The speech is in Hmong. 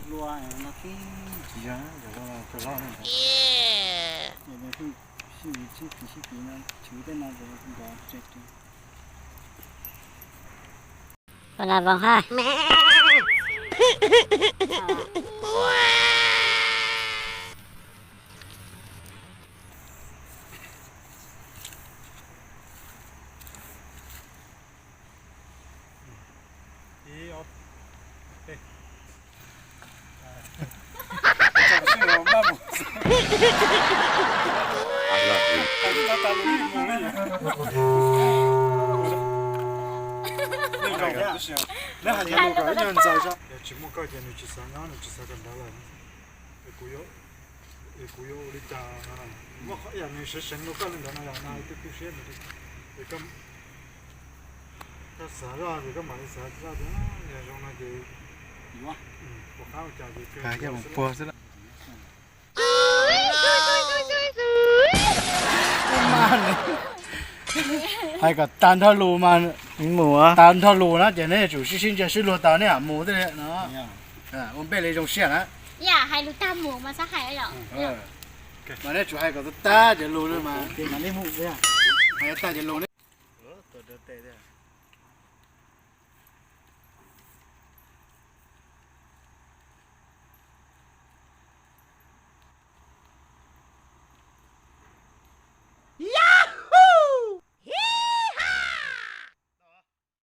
Lua no tib tsis yog cov loj ne. Sib piv sib piv no, chwv tej no nrov tse. Pala voos ha. Ib ob peb. Yog tsis muaj koj ces nws tsis xav nyob, nws tsis xav kawm ntawv lawm. Es kuv yuav ua li cas? Muaj qhov ib yam nws seev seev rau koj li ntawd no yog no tu tu siab nws li. Es koj xav zoj ces koj mam li xav zoj tias yog zoo no ces ua qab ua cas ces kawg mus puag xwb. Hais kom tag nrho lus mas, tag nrho lus na ces neb yuav tsum sib sib ntsia sib luag tau neb mam mus thiab no. Ua npej li zoo siab na. Yam hais lus tag mus mas xav hais. Mas neb tsum hais kom tag tag cov lus no mas, hais tag cov lus ne.